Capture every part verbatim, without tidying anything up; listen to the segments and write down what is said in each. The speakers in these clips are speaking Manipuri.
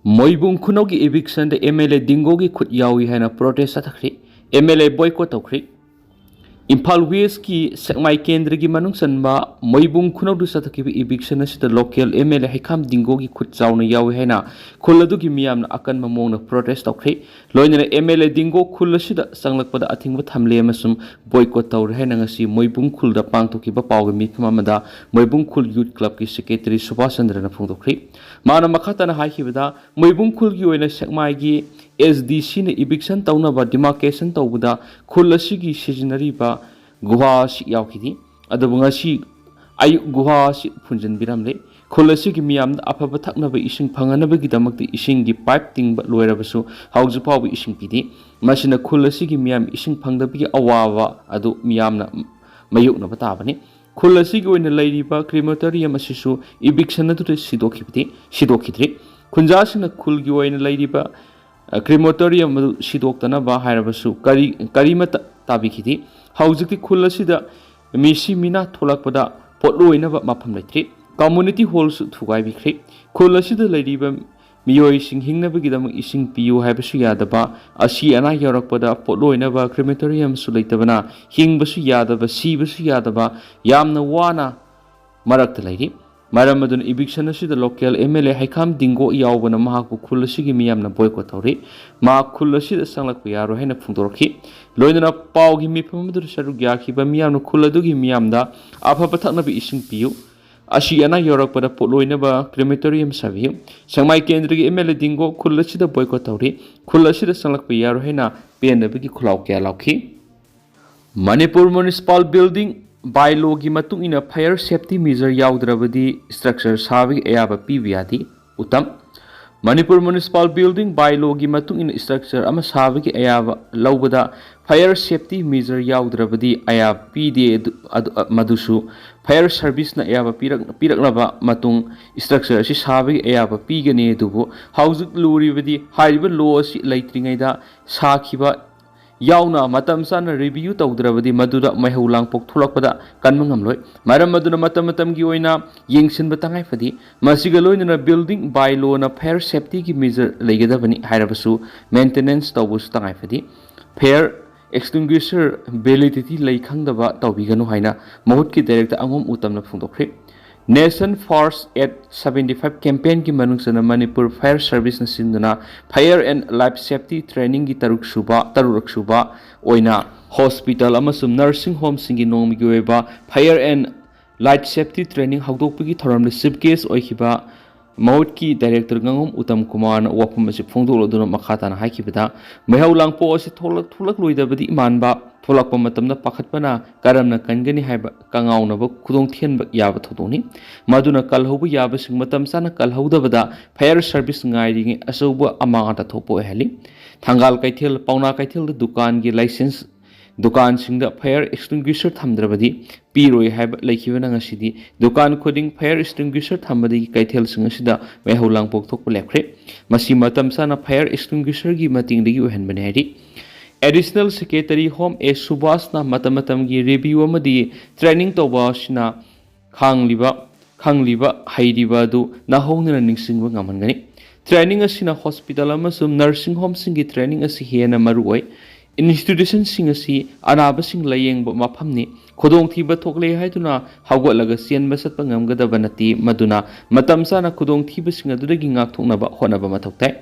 ꯃꯣꯏꯕꯨꯡ ꯈꯨꯅꯧꯒꯤ ꯏꯚꯤꯛꯁꯟꯗ ꯑꯦꯝ ꯑꯦꯜ ꯑꯦ ꯗꯤꯡꯒꯣꯒꯤ ꯈꯨꯠ ꯌꯥꯎꯏ ꯍꯥꯏꯅ ꯄ꯭ꯔꯣꯇꯦꯁ ꯆꯠꯊꯈ꯭ꯔꯤ꯫ ꯑꯦꯝ ꯑꯦꯜ ꯑꯦ ꯕꯣꯏꯀꯣꯠ ꯇꯧꯈ꯭ꯔꯤ꯫ ꯏꯝꯐꯥꯜ ꯋꯦꯁꯀꯤ ꯁꯦꯛꯃꯥꯏ ꯀꯦꯟꯗ꯭ꯔꯒꯤ ꯃꯅꯨꯡ ꯆꯟꯕ ꯃꯣꯏꯕꯨꯡ ꯈꯨꯅꯧꯗ ꯆꯠꯊꯈꯤꯕ ꯏꯚꯤꯛꯁꯟ ꯑꯁꯤꯗ local M L A Heikham ꯗꯤꯡꯒꯣꯒꯤ ꯈꯨꯠ ꯆꯥꯎꯅ ꯌꯥꯎꯏ ꯍꯥꯏꯅ ꯈꯨꯜ ꯑꯗꯨꯒꯤ ꯃꯤꯌꯥꯝꯅ ꯑꯀꯟꯕ ꯃꯑꯣꯡꯗ ꯄ꯭ꯔꯣꯇꯦꯁ ꯇꯧꯈ꯭ꯔꯤ꯫ ꯂꯣꯏꯅꯅ ꯑꯦꯝ ꯑꯦꯜ ꯑꯦ ꯗꯤꯡꯒꯣ ꯈꯨꯜ ꯑꯁꯤꯗ ꯆꯪꯂꯛꯄꯗ ꯑꯊꯤꯡꯕ ꯊꯝꯂꯦ ꯑꯃꯁꯨꯡ ꯕꯣꯏꯀꯣꯠ ꯇꯧꯔꯦ ꯍꯥꯏꯅ ꯉꯁꯤ ꯃꯣꯏꯕꯨꯡ ꯈꯨꯜꯗ ꯄꯥꯡꯊꯣꯛꯈꯤꯕ ꯄꯥꯎꯒꯤ ꯃꯤꯐꯝ ꯑꯃꯗ ꯃꯣꯏꯕꯨꯡ ꯈꯨꯜ ꯌꯨꯠ ꯀ꯭ꯂꯕꯀꯤ ꯁꯦꯀ꯭ꯔꯦꯇꯔꯤ ꯁꯨꯕꯥꯁ ꯆꯟꯗ꯭ꯔꯅ ꯐꯣꯡꯗꯣꯛꯈ꯭ꯔꯤ꯫ ꯃꯥꯅ ꯃꯈꯥ ꯇꯥꯅ ꯍꯥꯏꯈꯤꯕꯗ, ꯃꯣꯏꯕꯨꯡ ꯈꯨꯜꯒꯤ ꯑꯣꯏꯅ ꯁꯦꯛꯃꯥꯏꯒꯤ ꯑꯦꯁ ꯗꯤ ꯁꯤꯅ ꯏꯚꯤꯛꯁꯟ ꯇꯧꯅꯕ ꯗꯤꯃꯥꯔꯀꯦꯁꯟ ꯇꯧꯕꯗ ꯈꯨꯜ ꯑꯁꯤꯒꯤ ꯁꯤꯖꯤꯟꯅꯔꯤꯕ ꯒꯨꯍꯥ ꯑꯁꯤ ꯌꯥꯎꯈꯤꯗꯦ꯫ ꯑꯗꯨꯕꯨ ꯉꯁꯤ ꯑꯌꯨꯛ ꯒꯨꯍꯥ ꯑꯁꯤ ꯐꯨꯟꯖꯤꯟꯕꯤꯔꯝꯂꯦ꯫ ꯈꯨꯜ ꯑꯁꯤꯒꯤ ꯃꯤꯌꯥꯝꯗ ꯑꯐꯕ ꯊꯛꯅꯕ ꯏꯁꯤꯡ ꯐꯪꯍꯟꯅꯕꯒꯤꯗꯃꯛꯇ ꯏꯁꯤꯡꯒꯤ ꯄꯥꯏꯞ ꯇꯤꯡꯕ ꯂꯣꯏꯔꯕꯁꯨ ꯍꯧꯖꯤꯛ ꯐꯥꯎꯕ ꯏꯁꯤꯡ ꯄꯤꯗꯦ꯫ ꯃꯁꯤꯅ ꯈꯨꯜ ꯑꯁꯤꯒꯤ ꯃꯤꯌꯥꯝ ꯏꯁꯤꯡ ꯐꯪꯗꯕꯒꯤ ꯑꯋꯥꯕ ꯑꯗꯨ ꯃꯤꯌꯥꯝꯅ ꯃꯥꯌꯣꯛꯅꯕ ꯇꯥꯕꯅꯤ꯫ ꯈꯨꯜ ꯑꯁꯤꯒꯤ ꯑꯣꯏꯅ ꯂꯩꯔꯤꯕ ꯀ꯭ꯔꯤꯃꯦꯇꯣꯔꯤꯌꯝ ꯑꯁꯤꯁꯨ ꯏꯚꯤꯛꯁꯟ ꯑꯗꯨꯗ ꯁꯤꯗꯣꯛꯈꯤꯕꯗꯤ, ꯁꯤꯗꯣꯛꯈꯤꯗ꯭ꯔꯤ꯫ ꯈꯨꯟꯖꯥꯁꯤꯡꯅ ꯈꯨꯜꯒꯤ ꯑꯣꯏꯅ ꯂꯩꯔꯤꯕ, ꯑ, ꯀ꯭ꯔꯤꯃꯦꯇꯣꯔꯤꯌꯝ ꯑꯗꯨ ꯁꯤꯗꯣꯛꯇꯅꯕ ꯍꯥꯏꯔꯕꯁꯨ ꯀꯔꯤ, ꯀꯔꯤꯃꯠꯇ ꯇꯥꯕꯤꯈꯤꯗꯦ꯫ ꯍꯧꯖꯤꯛꯇꯤ ꯈꯨꯜ ꯑꯁꯤꯗ ꯃꯤꯁꯤ ꯃꯤꯅꯥ ꯊꯣꯛꯂꯛꯄꯗ ꯄꯣꯠꯂꯣꯏꯅꯕ ꯃꯐꯝ ꯂꯩꯇ꯭ꯔꯤ꯫ ꯀꯝꯃ꯭ꯌꯨꯅꯤꯇꯤ ꯍꯣꯜꯁꯨ ꯊꯨꯒꯥꯏꯕꯤꯈ꯭ꯔꯦ꯫ ꯈꯨꯜ ꯑꯁꯤꯗ ꯂꯩꯔꯤꯕ ꯃꯤꯑꯣꯏꯁꯤꯡ ꯍꯤꯡꯅꯕꯒꯤꯗꯃꯛ ꯏꯁꯤꯡ ꯄꯤꯌꯨ ꯍꯥꯏꯕꯁꯨ ꯌꯥꯗꯕ, ꯑꯁꯤ ꯑꯅꯥ ꯌꯥꯎꯔꯛꯄꯗ ꯄꯣꯠꯂꯣꯏꯅꯕ ꯀ꯭ꯔꯤꯃꯦꯇꯣꯔꯤꯌꯝꯁꯨ ꯂꯩꯇꯕꯅ ꯍꯤꯡꯕꯁꯨ ꯌꯥꯗꯕ, ꯁꯤꯕꯁꯨ ꯌꯥꯗꯕ, ꯌꯥꯝꯅ ꯋꯥꯅ ꯃꯔꯛꯇ ꯂꯩꯔꯤ꯫ ꯃꯔꯝ ꯑꯗꯨꯅ ꯏꯚꯤꯛꯁꯟ ꯑꯁꯤꯗ ꯂꯣꯀꯦꯜ ꯑꯦꯝ ꯑꯦꯜ ꯑꯦ ꯍꯩꯈꯥꯝ ꯗꯤꯡꯒꯣ ꯌꯥꯎꯕꯅ ꯃꯍꯥꯛꯄꯨ ꯈꯨꯜ ꯑꯁꯤꯒꯤ ꯃꯤꯌꯥꯝꯅ ꯕꯣꯏꯀꯣꯠ ꯇꯧꯔꯤ꯫ ꯃꯍꯥꯛ ꯈꯨꯜ ꯑꯁꯤꯗ ꯆꯪꯂꯛꯄ ꯌꯥꯔꯣꯏ ꯍꯥꯏꯅ ꯐꯣꯡꯗꯣꯔꯛꯈꯤ꯫ ꯂꯣꯏꯅꯅ ꯄꯥꯎꯒꯤ ꯃꯤꯐꯝ ꯑꯗꯨꯗ ꯁꯔꯨꯛ ꯌꯥꯈꯤꯕ ꯃꯤꯌꯥꯝꯅ ꯈꯨꯜ ꯑꯗꯨꯒꯤ ꯃꯤꯌꯥꯝꯗ ꯑꯐꯕ ꯊꯛꯅꯕ ꯏꯁꯤꯡ ꯄꯤꯌꯨ, ꯑꯁꯤ ꯑꯅꯥ ꯌꯧꯔꯛꯄꯗ ꯄꯣꯠꯂꯣꯏꯅꯕ ꯀ꯭ꯔꯤꯃꯦꯇꯣꯔꯤꯌꯝ ꯁꯥꯕꯤꯌꯨ꯫ ꯁꯦꯛꯃꯥꯏ ꯀꯦꯟꯗ꯭ꯔꯒꯤ ꯑꯦꯝ ꯑꯦꯜ ꯑꯦ ꯗꯤꯡꯒꯣ ꯈꯨꯜ ꯑꯁꯤꯗ ꯕꯣꯏꯀꯣꯠ ꯇꯧꯔꯤ꯫ ꯈꯨꯜ ꯑꯁꯤꯗ ꯆꯪꯂꯛꯄ ꯌꯥꯔꯣꯏ ꯍꯥꯏꯅ ꯄꯦꯟꯗꯕꯒꯤ ꯈꯨꯜꯂꯥꯎ ꯀꯌꯥ ꯂꯥꯎꯈꯤ꯫ ꯃꯅꯤꯄꯨꯔ ꯃ꯭ꯌꯨꯅꯤꯁꯤꯄꯥꯜ ꯕꯤꯜꯗꯤꯡ ꯕꯥꯏꯂꯣꯒꯤ ꯃꯇꯨꯡ ꯏꯟꯅ ꯐꯥꯌꯔ ꯁꯦꯐꯇꯤ ꯃꯦꯖꯔ ꯌꯥꯎꯗ꯭ꯔꯕꯗꯤ ꯁ꯭ꯇ꯭ꯔꯛꯆꯔ ꯁꯥꯕꯒꯤ ꯑꯌꯥꯕ ꯄꯤꯕ ꯌꯥꯗꯦ꯫ ꯎꯇꯝ꯫ ꯃꯅꯤꯄꯨꯔ ꯃ꯭ꯌꯨꯅꯤꯁꯤꯄꯥꯜ ꯕꯤꯜꯗꯤꯡ ꯕꯥꯏꯂꯣꯒꯤ ꯃꯇꯨꯡ ꯏꯟꯅ ꯁ꯭ꯇ꯭ꯔꯛꯆꯔ ꯑꯃ ꯁꯥꯕꯒꯤ ꯑꯌꯥꯕ ꯂꯧꯕꯗ ꯐꯥꯌꯔ ꯁꯦꯐꯇꯤ ꯃꯦꯖꯔ ꯌꯥꯎꯗ꯭ꯔꯕꯗꯤ ꯑꯌꯥꯕ ꯄꯤꯗꯦ꯫ ꯑꯗꯨ, ꯑꯗꯨ, ꯃꯗꯨꯁꯨ ꯐꯥꯌꯔ ꯁꯔꯚꯤꯁꯅ ꯑꯌꯥꯕ ꯄꯤꯔꯛ-, ꯄꯤꯔꯛꯂꯕ ꯃꯇꯨꯡ ꯁ꯭ꯇ꯭ꯔꯛꯆꯔ ꯑꯁꯤ ꯁꯥꯕꯒꯤ ꯑꯌꯥꯕ ꯄꯤꯒꯅꯤ꯫ ꯑꯗꯨꯕꯨ ꯍꯧꯖꯤꯛ ꯂꯨꯔꯤꯕꯗꯤ ꯍꯥꯏꯔꯤꯕ ꯂꯣ ꯑꯁꯤ ꯂꯩꯇ꯭ꯔꯤꯉꯩꯗ ꯁꯥꯈꯤꯕ ꯌꯥꯎꯅ ꯃꯇꯝ ꯆꯥꯅ ꯔꯤꯚꯤꯌꯨ ꯇꯧꯗ꯭ꯔꯕꯗꯤ ꯃꯗꯨꯗ ꯃꯩꯍꯧ ꯂꯥꯡꯄꯣꯛ ꯊꯣꯛꯂꯛꯄꯗ ꯀꯟꯕ ꯉꯝꯂꯣꯏ꯫ ꯃꯔꯝ ꯑꯗꯨꯅ ꯃꯇꯝ ꯃꯇꯝꯒꯤ ꯑꯣꯏꯅ ꯌꯦꯡꯁꯤꯟꯕ ꯇꯉꯥꯏ ꯐꯗꯦ꯫ ꯃꯁꯤꯒ ꯂꯣꯏꯅꯅ building by lawꯅ fire safetyꯒꯤ measure ꯂꯩꯒꯗꯕꯅꯤ ꯍꯥꯏꯔꯕꯁꯨ maintenance ꯇꯧꯕꯁꯨ ꯇꯉꯥꯏ ꯐꯗꯦ꯫ Fire extinguisher validity ꯂꯩ ꯈꯪꯗꯕ ꯇꯧꯕꯤꯒꯅꯨ ꯍꯥꯏꯅ ꯃꯍꯨꯠꯀꯤ director ꯑꯉꯣꯝ ꯎꯇꯝꯅ ꯐꯣꯡꯗꯣꯛꯈ꯭ꯔꯤ꯫ Nation First at seventy five campaignꯒꯤ ꯃꯅꯨꯡ ꯆꯟꯅ ꯃꯅꯤꯄꯨꯔ Fire Serviceꯅ ꯁꯤꯟꯗꯨꯅ Fire and Life Safety Trainingꯒꯤ ꯇꯔꯨꯛ ꯁꯨꯕ, ꯇꯔꯨꯛꯔꯛ ꯁꯨꯕ ꯑꯣꯏꯅ hospital ꯑꯃꯁꯨꯡ nursing homeꯁꯤꯡꯒꯤ ꯅꯣꯡꯃꯒꯤ ꯑꯣꯏꯕ Fire and Life Safety Training ꯍꯧꯗꯣꯛꯄꯒꯤ ꯊꯧꯔꯝꯗ chief guest ꯑꯣꯏꯈꯤꯕ ꯃꯍꯨꯠꯀꯤ director ꯉꯥꯉꯣꯝ ꯎꯇꯝ ꯀꯨꯃꯥꯔꯅ ꯋꯥꯐꯝ ꯑꯁꯤ ꯐꯣꯡꯗꯣꯛꯂꯗꯨꯅ ꯃꯈꯥ ꯇꯥꯅ ꯍꯥꯏꯈꯤꯕꯗ, ꯃꯩꯍꯧ ꯂꯥꯡꯄꯣꯛ ꯑꯁꯤ ꯊꯣꯛꯂꯛ-, ꯊꯣꯛꯂꯛꯂꯣꯏꯗꯕꯗꯤ ꯃꯥꯟꯕ, ꯊꯣꯛꯂꯛꯄ ꯃꯇꯝꯗ ꯄꯥꯈꯠꯄꯅ ꯀꯔꯝꯅ ꯀꯟꯒꯅꯤ ꯍꯥꯏꯕ ꯀꯉꯥꯎꯅꯕ ꯈꯨꯗꯣꯡ ꯊꯤꯍꯟꯕ ꯌꯥꯕ ꯊꯧꯗꯣꯛꯅꯤ꯫ ꯃꯗꯨꯅ ꯀꯜꯍꯧꯕ ꯌꯥꯕꯁꯤꯡ ꯃꯇꯝ ꯆꯥꯅ ꯀꯜꯍꯧꯗꯕꯗ fire service ꯉꯥꯏꯔꯤꯉꯩ ꯑꯆꯧꯕ ꯑꯃꯥꯡ ꯑꯇꯥ ꯊꯣꯛꯄ ꯑꯣꯏꯍꯜꯂꯤ꯫ ꯊꯪꯒꯥꯜ ꯀꯩꯊꯦꯜ, ꯄꯥꯎꯅꯥ ꯀꯩꯊꯦꯜꯗ ꯗꯨꯀꯥꯟꯒꯤ license, ꯗꯨꯀꯥꯟꯁꯤꯡꯗ fire extinguisher ꯊꯝꯗ꯭ꯔꯕꯗꯤ ꯄꯤꯔꯣꯏ ꯍꯥꯏꯕ ꯂꯩꯈꯤꯕꯅ ꯉꯁꯤꯗꯤ ꯗꯨꯀꯥꯟ ꯈꯨꯗꯤꯡ fire extinguisher ꯊꯝꯕꯗꯒꯤ ꯀꯩꯊꯦꯜꯁꯤꯡ ꯑꯁꯤꯗ ꯃꯩꯍꯧ ꯂꯥꯡꯄꯣꯛ ꯊꯣꯛꯄ ꯂꯦꯞꯈ꯭ꯔꯦ꯫ ꯃꯁꯤ ꯃꯇꯝ ꯆꯥꯅ fire extinguisherꯒꯤ ꯃꯇꯦꯡꯗꯒꯤ ꯑꯣꯏꯍꯟꯕꯅꯤ ꯍꯥꯏꯔꯤ꯫ Additional Secretary Home A ꯁꯨꯕꯥꯁꯅ ꯃꯇꯝ ꯃꯇꯝꯒꯤ review ꯑꯃꯗꯤ training ꯇꯧꯕ ꯑꯁꯤꯅ ꯈꯥꯡꯂꯤꯕ, ꯈꯪꯂꯤꯕ, ꯍꯩꯔꯤꯕ ꯑꯗꯨ ꯅꯧꯍꯧꯅꯅ ꯅꯤꯡꯁꯤꯡꯕ ꯉꯝꯍꯟꯒꯅꯤ꯫ Training ꯑꯁꯤꯅ hospital ꯑꯃꯁꯨꯡ nursing homeꯁꯤꯡꯒꯤ training ꯑꯁꯤ ꯍꯦꯟꯅ ꯃꯔꯨ ꯑꯣꯏ꯫ Institutionꯁꯤꯡ ꯑꯁꯤ ꯑꯅꯥꯕꯁꯤꯡ ꯂꯥꯌꯦꯡꯕ ꯃꯐꯝꯅꯤ꯫ ꯈꯨꯗꯣꯡꯊꯤꯕ ꯊꯣꯛꯂꯦ ꯍꯥꯏꯗꯨꯅ ꯍꯧꯒꯠꯂꯒ ꯆꯦꯟꯕ ꯆꯠꯄ ꯉꯝꯒꯗꯕ ꯅꯠꯇꯦ, ꯃꯗꯨꯅ ꯃꯇꯝ ꯆꯥꯅ ꯈꯨꯗꯣꯡꯊꯤꯕꯁꯤꯡ ꯑꯗꯨꯗꯒꯤ ꯉꯥꯛꯊꯣꯛꯅꯕ ꯍꯣꯠꯅꯕ ꯃꯊꯧ ꯇꯥꯏ꯫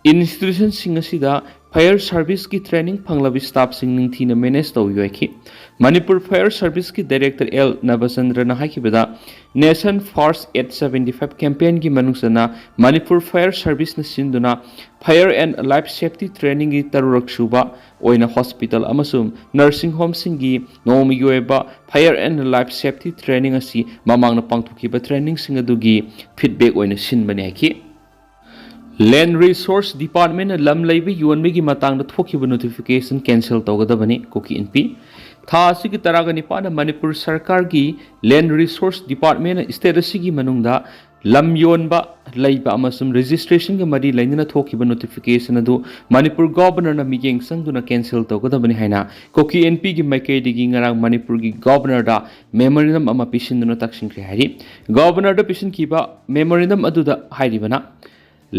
Institutionꯁꯤꯡ ꯑꯁꯤꯗ fire serviceꯀꯤ training ꯐꯪꯂꯕ staffꯁꯤꯡ ꯅꯤꯡꯊꯤꯅ manage ꯇꯧꯕꯤꯌꯨ ꯍꯥꯏꯈꯤ꯫ ꯃꯅꯤꯄꯨꯔ Fire Serviceꯀꯤ director ꯑꯦꯜ ꯅꯕꯆꯟꯗ꯭ꯔꯅ ꯍꯥꯏꯈꯤꯕꯗ, Nation First at seventy five campaignꯒꯤ ꯃꯅꯨꯡ ꯆꯟꯅ ꯃꯅꯤꯄꯨꯔ Fire Serviceꯅ ꯁꯤꯟꯗꯨꯅ Fire and Life Safety Trainingꯒꯤ ꯇꯔꯨꯛꯔꯛ ꯁꯨꯕ ꯑꯣꯏꯅ hospital ꯑꯃꯁꯨꯡ nursing homeꯁꯤꯡꯒꯤ ꯅꯣꯡꯃꯒꯤ ꯑꯣꯏꯕ Fire and Life Safety Training ꯑꯁꯤ ꯃꯃꯥꯡꯗ ꯄꯥꯡꯊꯣꯛꯈꯤꯕ trainingꯁꯤꯡ ꯑꯗꯨꯒꯤ feedback ꯑꯣꯏꯅ ꯁꯤꯟꯕꯅꯤ ꯍꯥꯏꯈꯤ꯫ Land Resource Departmentꯅ ꯂꯝ ꯂꯩꯕ ꯌꯣꯟꯕꯒꯤ ꯃꯇꯥꯡꯗ ꯊꯣꯛꯈꯤꯕ notification cancel ꯇꯧꯒꯗꯕꯅꯤ, ꯀꯨꯀꯤ ꯏꯟꯄꯤ꯫ ꯊꯥ ꯑꯁꯤꯒꯤ ꯇꯔꯥꯒ ꯅꯤꯄꯥꯟꯗ ꯃꯅꯤꯄꯨꯔ ꯁꯔꯀꯥꯔꯒꯤ Land Resource Department ꯁ꯭ꯇꯦꯠ ꯑꯁꯤꯒꯤ ꯃꯅꯨꯡꯗ ꯂꯝ ꯌꯣꯟꯕ ꯂꯩꯕ ꯑꯃꯁꯨꯡ ꯔꯦꯖꯤꯁꯇ꯭ꯔꯦꯁꯟꯒ ꯃꯔꯤ ꯂꯩꯅꯅ ꯊꯣꯛꯈꯤꯕ ꯅꯣꯇꯤꯐꯤꯀꯦꯁꯟ ꯑꯗꯨ ꯃꯅꯤꯄꯨꯔ ꯒꯣꯕꯔꯅꯔꯅ ꯃꯤꯠꯌꯦꯡ ꯆꯪꯗꯨꯅ ꯀꯦꯟꯁꯦꯜ ꯇꯧꯒꯗꯕꯅꯤ ꯍꯥꯏꯅ ꯀꯨꯀꯤ ꯑꯦꯟ ꯄꯤꯒꯤ ꯃꯥꯏꯀꯩꯗꯒꯤ ꯉꯔꯥꯡ ꯃꯅꯤꯄꯨꯔꯒꯤ ꯒꯣꯕꯔꯅꯔꯗ ꯃꯦꯃꯣꯔꯦꯟꯗꯝ ꯑꯃ ꯄꯤꯁꯤꯟꯗꯨꯅ ꯇꯛꯁꯤꯟꯈ꯭ꯔꯦ ꯍꯥꯏꯔꯤ꯫ ꯒꯣꯕꯔꯅꯔꯗ ꯄꯤꯁꯤꯟꯈꯤꯕ ꯃꯦꯃꯣꯔꯦꯟꯗꯝ ꯑꯗꯨꯗ ꯍꯥꯏꯔꯤꯕꯅ,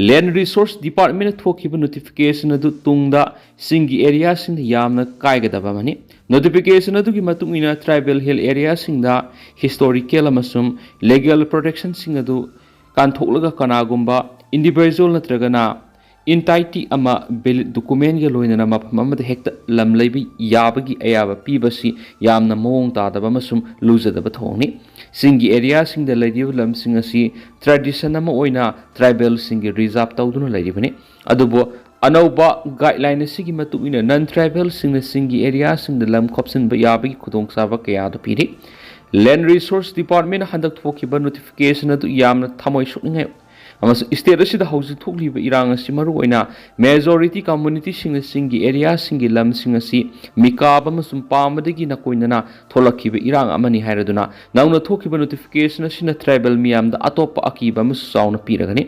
Land Resource Department ꯊꯣꯛꯈꯤꯕ ꯅꯣꯇꯤꯐꯤꯀꯦꯁꯟ ꯑꯗꯨ ꯇꯨꯡꯗ ꯆꯤꯡꯒꯤ ꯑꯦꯔꯤꯌꯥꯁꯤꯡꯗ ꯌꯥꯝꯅ ꯀꯥꯏꯒꯗꯕ ꯑꯃꯅꯤ꯫ ꯅꯣꯇꯤꯐꯤꯀꯦꯁꯟ ꯑꯗꯨꯒꯤ ꯃꯇꯨꯡ ꯏꯟꯅ ꯇ꯭ꯔꯥꯏꯕꯦꯜ ꯍꯤꯜ ꯑꯦꯔꯤꯌꯥꯁꯤꯡꯗ ꯍꯤꯁꯇꯣꯔꯤꯀꯦꯜ ꯑꯃꯁꯨꯡ ꯂꯤꯒꯦꯜ ꯄ꯭ꯔꯣꯇꯦꯛꯁꯟꯁꯤꯡ ꯑꯗꯨ ꯀꯥꯟꯊꯣꯛꯂꯒ ꯀꯅꯥꯒꯨꯝꯕ ꯏꯟꯗꯤꯚꯤꯖꯨꯋꯦꯜ ꯅꯠꯇ꯭ꯔꯒꯅ ꯏꯟꯇꯥꯏꯇꯤ ꯑꯃ ꯚꯦꯂꯤꯗ ꯗꯣꯀꯨꯃꯦꯟꯒ ꯂꯣꯏꯅꯅ ꯃꯐꯝ ꯑꯃꯗ ꯍꯦꯛꯇ ꯂꯝ ꯂꯩꯕ ꯌꯥꯕꯒꯤ ꯑꯌꯥꯕ ꯄꯤꯕꯁꯤ ꯌꯥꯝꯅ ꯃꯑꯣꯡ ꯇꯥꯗꯕ ꯑꯃꯁꯨꯡ ꯂꯨꯖꯗꯕ ꯊꯧꯑꯣꯡꯅꯤ꯫ ꯆꯤꯡꯒꯤ ꯑꯦꯔꯤꯌꯥꯁꯤꯡꯗ ꯂꯩꯔꯤꯕ ꯂꯝꯁꯤꯡ ꯑꯁꯤ ꯇ꯭ꯔꯦꯗꯤꯁꯟ ꯑꯃ ꯑꯣꯏꯅ ꯇ꯭ꯔꯥꯏꯕꯦꯜꯁꯤꯡꯒꯤ ꯔꯤꯖꯥꯔꯚ ꯇꯧꯗꯨꯅ ꯂꯩꯔꯤꯕꯅꯤ꯫ ꯑꯗꯨꯕꯨ ꯑꯅꯧꯕ ꯒꯥꯏꯗꯂꯥꯏꯟ ꯑꯁꯤꯒꯤ ꯃꯇꯨꯡ ꯏꯟꯅ ꯅꯟ ꯇ꯭ꯔꯥꯏꯕꯦꯜꯁꯤꯡꯅ ꯆꯤꯡꯒꯤ ꯑꯦꯔꯤꯌꯥꯁꯤꯡꯗ ꯂꯝ ꯈꯣꯞꯆꯤꯟꯕ ꯌꯥꯕꯒꯤ ꯈꯨꯗꯣꯡꯆꯥꯕ ꯀꯌꯥ ꯑꯗꯨ ꯄꯤꯔꯤ꯫ Land Resource Department ꯍꯟꯗꯛ ꯊꯣꯛꯈꯤꯕ ꯅꯣꯇꯤꯐꯤꯀꯦꯁꯟ ꯑꯗꯨ ꯌꯥꯝꯅ ꯊꯃꯣꯏ ꯁꯣꯛꯅꯤꯡꯉꯥꯏ ꯑꯃꯁꯨꯡ ꯁ꯭ꯇꯦꯠ ꯑꯁꯤꯗ ꯍꯧꯖꯤꯛ ꯊꯣꯛꯂꯤꯕ ꯏꯔꯥꯡ ꯑꯁꯤ ꯃꯔꯨꯑꯣꯏꯅ ꯃꯦꯖꯣꯔꯤꯇꯤ ꯀꯝꯃꯨꯅꯤꯇꯤꯁꯤꯡꯅ ꯆꯤꯡꯒꯤ ꯑꯦꯔꯤꯌꯥꯁꯤꯡꯒꯤ ꯂꯝꯁꯤꯡ ꯑꯁꯤ ꯃꯤꯀꯥꯞ ꯑꯃꯁꯨꯡ ꯄꯥꯝꯕꯗꯒꯤ ꯅꯀꯣꯏꯅꯅ ꯊꯣꯛꯂꯛꯈꯤꯕ ꯏꯔꯥꯡ ꯑꯃꯅꯤ ꯍꯥꯏꯔꯗꯨꯅ ꯅꯧꯅ ꯊꯣꯛꯈꯤꯕ ꯅꯣꯇꯤꯐꯤꯀꯦꯁꯟ ꯑꯁꯤꯅ ꯇ꯭ꯔꯥꯏꯕꯦꯜ ꯃꯤꯌꯥꯝꯗ ꯑꯇꯣꯞꯄ ꯑꯀꯤꯕ ꯑꯃꯁꯨ ꯆꯥꯎꯅ ꯄꯤꯔꯒꯅꯤ꯫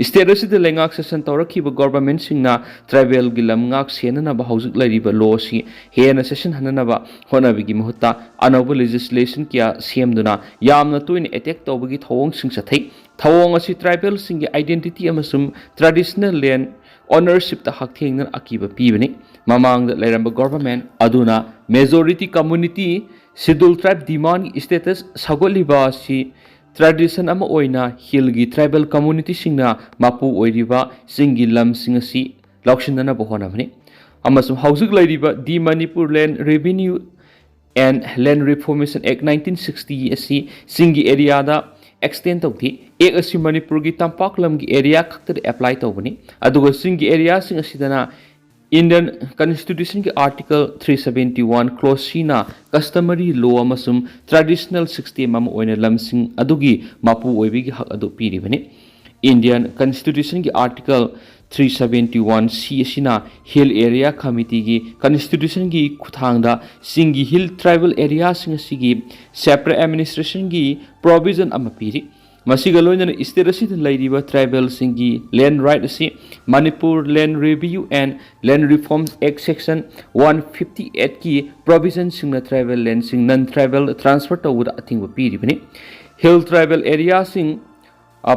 ꯁ꯭ꯇꯦꯠ ꯑꯁꯤꯗ ꯂꯩꯉꯥꯛ ꯁꯦꯁꯟ ꯇꯧꯔꯛꯈꯤꯕ ꯒꯣꯚꯔꯟꯃꯦꯟꯠꯁꯤꯡꯅ ꯇ꯭ꯔꯥꯏꯕꯦꯜꯒꯤ ꯂꯝ ꯉꯥꯛ ꯁꯦꯟꯅꯅꯕ ꯍꯧꯖꯤꯛ ꯂꯩꯔꯤꯕ ꯂꯣ ꯑꯁꯤ ꯍꯦꯟꯅ ꯆꯦꯠꯁꯤꯟꯍꯟꯅꯅꯕ ꯍꯣꯠꯅꯕꯒꯤ ꯃꯍꯨꯠꯇ ꯑꯅꯧꯕ ꯂꯦꯖꯤꯁꯂꯦꯁꯟ ꯀꯌꯥ ꯁꯦꯝꯗꯨꯅ ꯌꯥꯝꯅ ꯇꯣꯏꯅ ꯑꯦꯇꯦꯛ ꯇꯧꯕꯒꯤ ꯊꯧꯑꯣꯡꯁꯤꯡ ꯆꯠꯊꯩ꯫ ꯊꯧꯑꯣꯡ ꯑꯁꯤ ꯇ꯭ꯔꯥꯏꯕꯦꯜꯁꯤꯡꯒꯤ ꯑꯥꯏꯗꯦꯟꯇꯤꯇꯤ ꯑꯃꯁꯨꯡ ꯇ꯭ꯔꯦꯗꯤꯁꯅꯦꯜ ꯂꯦꯟ ꯑꯣꯅꯔꯁꯤꯞꯇ ꯍꯛꯊꯦꯡꯅꯅ ꯑꯀꯤꯕ ꯄꯤꯕꯅꯤ꯫ ꯃꯃꯥꯡꯗ ꯂꯩꯔꯝꯕ ꯒꯣꯚꯔꯟꯃꯦꯟꯠ ꯑꯗꯨꯅ ꯃꯦꯖꯣꯔꯤꯇꯤ ꯀꯝꯃꯨꯅꯤꯇꯤ ꯁꯦꯗ꯭ꯌꯨꯜ ꯇ꯭ꯔꯥꯏꯕ ꯗꯤꯃꯥꯟꯒꯤ ꯁ꯭ꯇꯦꯇꯁ ꯁꯧꯒꯠꯂꯤꯕ ꯑꯁꯤ ꯇ꯭ꯔꯦꯗꯤꯁꯟ ꯑꯃ ꯑꯣꯏꯅ ꯍꯤꯜꯒꯤ ꯇ꯭ꯔꯥꯏꯕꯦꯜ ꯀꯝꯃꯨꯅꯤꯇꯤꯁꯤꯡꯅ ꯃꯄꯨ ꯑꯣꯏꯔꯤꯕ ꯆꯤꯡꯒꯤ ꯂꯝꯁꯤꯡ ꯑꯁꯤ ꯂꯧꯁꯤꯟꯅꯅꯕ ꯍꯣꯠꯅꯕꯅꯤ꯫ ꯑꯃꯁꯨꯡ ꯍꯧꯖꯤꯛ ꯂꯩꯔꯤꯕ The Manipur Land Revenue and Land Reformation Act nineteen sixty ꯑꯁꯤ ꯆꯤꯡꯒꯤ ꯑꯦꯔꯤꯌꯥꯗ ꯑꯦꯛꯁꯇꯦꯟ ꯇꯧꯗꯦ꯫ ꯑꯦꯛ ꯑꯁꯤ ꯃꯅꯤꯄꯨꯔꯒꯤ ꯇꯝꯄꯥꯛ ꯂꯝꯒꯤ ꯑꯦꯔꯤꯌꯥ ꯈꯛꯇꯗ ꯑꯦꯄ꯭ꯂꯥꯏ ꯇꯧꯕꯅꯤ, ꯑꯗꯨꯒ ꯆꯤꯡꯒꯤ ꯑꯦꯔꯤꯌꯥꯁꯤꯡ ꯑꯁꯤꯗꯅ ꯏꯟꯗꯤꯌꯟ ꯀꯟꯁꯇꯤꯇ꯭ꯌꯨꯁꯟꯒꯤ article three seventy one clause C ꯅ customary law ꯑꯃꯁꯨꯡ traditional system ꯑꯃ ꯑꯣꯏꯅ ꯂꯝꯁꯤꯡ ꯑꯗꯨꯒꯤ ꯃꯄꯨ ꯑꯣꯏꯕꯒꯤ ꯍꯛ ꯑꯗꯨ ꯄꯤꯔꯤꯕꯅꯤ꯫ Indian Constitution ꯒꯤ Article three seventy one C ꯑꯁꯤꯅ Hill Area Committee ꯒꯤ Constitution ꯒꯤ ꯈꯨꯠꯊꯥꯡꯗ ꯆꯤꯡꯒꯤ Hill Tribal Area ꯁꯤꯡ ꯑꯁꯤꯒꯤ separate administration ꯒꯤ provision ꯑꯃ ꯄꯤꯔꯤ꯫ ꯃꯁꯤꯒ ꯂꯣꯏꯅꯅ state ꯑꯁꯤꯗ ꯂꯩꯔꯤꯕ tribal ꯁꯤꯡꯒꯤ land right ꯑꯁꯤ Manipur Land Review and Land Reforms Act section one fifty eight ꯀꯤ provision ꯁꯤꯡꯅ tribal land ꯁꯤꯡ non tribal transfer ꯇꯧꯕꯗ ꯑꯊꯤꯡꯕ ꯄꯤꯔꯤꯕꯅꯤ꯫ Hill Tribal Area ꯁꯤꯡ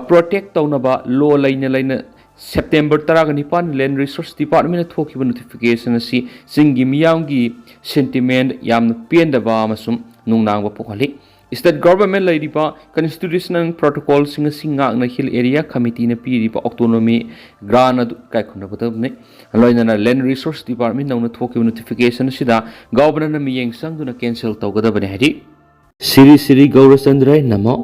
protect ꯇꯧꯅꯕ law ꯂꯩꯅ ꯂꯩꯅ September ꯇꯔꯥꯒ ꯅꯤꯄꯥꯟ Land Resource Department ꯅ ꯊꯣꯛꯈꯤꯕ notification ꯑꯁꯤ ꯆꯤꯡꯒꯤ ꯃꯤꯌꯥꯝꯒꯤ sentiment ꯌꯥꯝꯅ ꯄꯦꯟꯗꯕ ꯑꯃꯁꯨꯡ ꯅꯨꯡꯅꯥꯡꯕ ꯄꯣꯛꯍꯜꯂꯤ꯫ State government ꯂꯩꯔꯤꯕ constitutional protocol ꯁꯤꯡ ꯑꯁꯤ ꯉꯥꯛꯅ Hill Area Committee ꯅ ꯄꯤꯔꯤꯕ autonomy grant ꯑꯗꯨ ꯏꯀꯥꯏ ꯈꯨꯝꯅꯒꯗꯕꯅꯤ꯫ ꯂꯣꯏꯅꯅ Land Resource Department ꯅꯧꯅ ꯊꯣꯛꯈꯤꯕ notification ꯑꯁꯤꯗ governor ꯅ ꯃꯤꯠꯌꯦꯡ ꯆꯪꯗꯨꯅ cancel ꯇꯧꯒꯗꯕꯅꯤ ꯍꯥꯏꯔꯤ꯫ ꯁ꯭ꯔꯤ ꯁ꯭ꯔꯤ ꯒꯧꯔꯆꯟꯗ꯭ꯔꯥꯏ ꯅꯃꯣ꯫